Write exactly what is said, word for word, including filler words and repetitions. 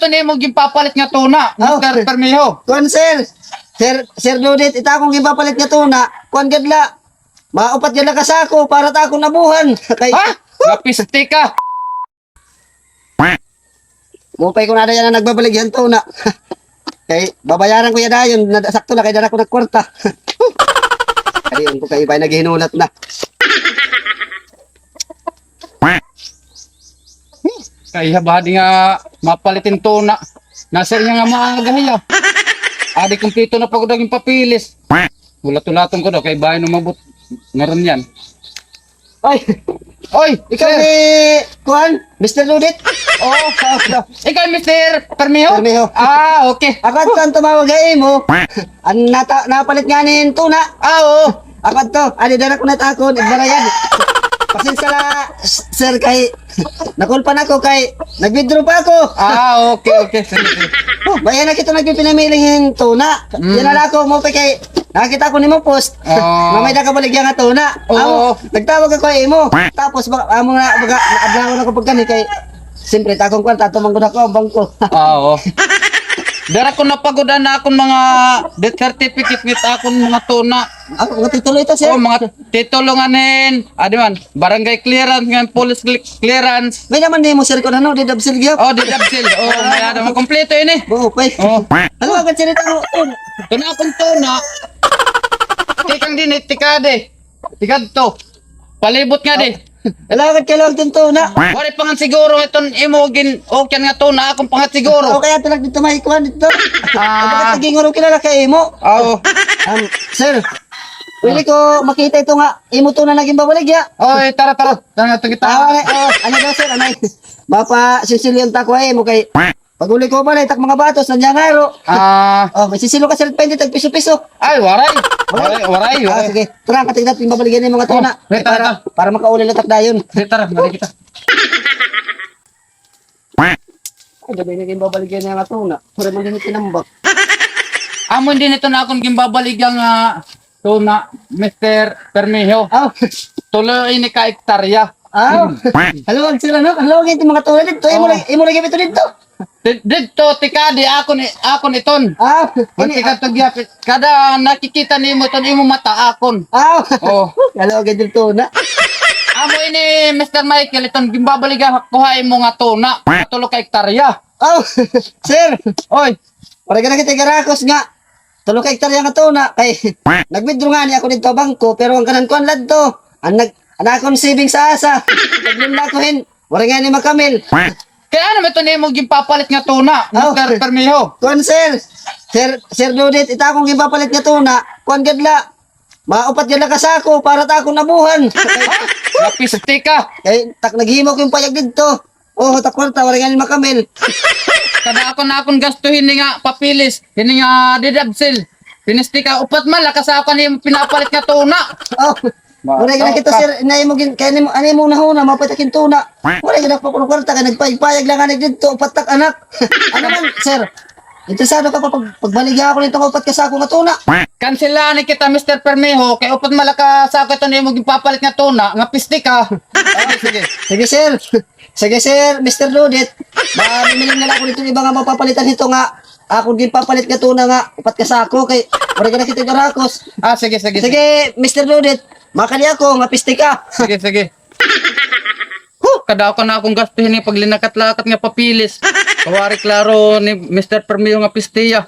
Ito na imo ginpapalit nga tuna, Mister Permiho. Kuan, sir. Sir, Sir Dudit, ita akon ginpapalit nga tuna. Kuan gad la. Maupat gad la ka sako para ta akon abuhan. Kay, ha? Napiste ka. Maupay kon ada yana nagbabaligya hin tuna. Kay babayaran ko yana dayon, sakto la kay dara ko nagkwarta. Kadi ko kay bay naghihinulat na. Kay ha bahadi nga mapalit hin tuna. Nasiring nga maaga hiya. Adi kumpleto na pa gud an papeles. Hulat-hulaton ko daw kay bangin umabot ngaran yana. Oy! Oy, ikaw ni, kuan, Mister Ludit? Oo. Ikaw, Mister Permiho? Permiho. Ah, okay. Ako adto an tumawag ha imo. An nata-, napalit ngani hin tuna. Ah, oo. Ako adto, adi dara ko na it akon, igbarayad. Pasensya la, s-, sir, kay nakulpan ako kay nag-withdraw pa ako. Ah, okay, okay. Sige, sige. Oh, baya na kita nagpipinamili hin tuna. Mm. Yana la ako, maupay kay nakita ko nimo post. Oo. Nga may-ada ka baligya nga tuna. Oo. Amo, nagtawag ako ha imo. Tapos, ba-, amo nga, baga, naablangon ako pagkani kay, siyempre, it akon kwarta, tumangkod ako, bangko. Ah, oo. Dara ko na pa gud an akon mga death certificate with akon mga tuna. Ah, mga titulo ito, sir? Oh, mga titulo nga nin, adi man, barangay clearance, nga police cle-, clearance. May-ada man nimo, sir, kon ano, deed of sale gyud. Oh, deed of sale. Oh, may-ada man, kompleto ini. Oo, pay. Oh. Ano agad, sir, ito? Tuna akon tuna. Tikang dinhi, tikadi. Tikadto. Palibot ngadi. Kailangan, kailangan iton tuna. Waray pa nga siguro iton imo gin-ukyan nga tuna, akon pa nga siguro. Okay, ato lang didto may kuan didto. Ah. Bakit naging uro kilala kay imo? Oo. Um, sir, pwede ko makita ito nga imo tuna nga ginbabaligya? Oy, tara, tara. Tara nga, kita. Ah, ano, oh, ano daw, sir? Ano? Mapa, sisilyon ta ko, eh, mo kay pag-uli ko ba, na itak mga batos, nandiyan nga, ro. Ah. Oh, may sisilo ka, sir, pwede, tag piso-piso. Ay, waray. Waray, waray, waray. Ah, sige. Tara, katigdat, ginbabaligya na it mga tuna. Oh, tara, para, tara. Para makauli na tak dayon. Sige, tara, mali kita. Ay, gabi na ginbabaligya na nga tuna. Pura man din tinambak. Amo din ito na akon ginbabaligya nga tuna, Mister Permiho. Oh. Tulo ini ka ektarya. Ah. Haluag sila, no? Haluag ito mga tuna dito. Imo lagi, imo lagi ito dito. Di-, didto, tikadi, akon i-, akon iton. Ah, ini, tikadi, ah, kada nakikita nimo iton imo mata, akon. Ah. Oh. Kalo ka didto na. Amo ini, Mister Michael, iton ginbabaligya ko ha imo nga tuna. Tulo ka ektarya. Oh, sir. Oy. Waray gad kita garakos nga tulo ka ektarya nga tuna. Kay nag-withdraw ngani ako didto ha bangko, pero an kanan kuan la ito. An nag-, an akon savings sa asa. Nagdula ko hin Waray ngani makamil. Kay ano man iton imo ginpapalit nga tuna, Mister Permiho? Kuan, sir. Sir, Sir Dudit, ita akon ginpapalit nga tuna. Kuan gad la. Maupat gad la ka sako para ta akon abuhan. Napiste ka. Kay tak naghimo ko hin payag didto. Oh, ta kwarta, waray ngani makamil. Kada akon, akon gasto hini nga papeles, hini nga deed of sale. Piniste ka, upat man la ka sako an imo pinapalit nga tuna. Oh. Waray gad kita, sir, na imo gin-, kay nimo, an imo nahuna, mapait ak hin tuna. Waray gad ako kuno kwarta, kay nagpayag-payag la ngani didto, upat tak anak. Ano man, sir? Interesado ka pa pag-, pagbaligya ako nito nga upat ka sako nga tuna? Kanselaan kita, Mister Permiho, kay upat man la ka sako iton imo ginpapalit nga tuna, nga piste ka. Ah, sige. Sige, sir. Sige, sir, Mister Dudit. Mamimili na la ako didto hin iba nga mapapalitan hito nga akon ginpapalit nga tuna nga upat ka sako kay waray gad kita garakos. Ah, sige, sige, sige. Sige, Mister Dudit, makadi ako nga piste ka. Sige, sige. Huh, kada ako na akon gasto hini paglinakat-lakat nga papeles. Kay waray klaro ni Mister Permiho nga piste hiya.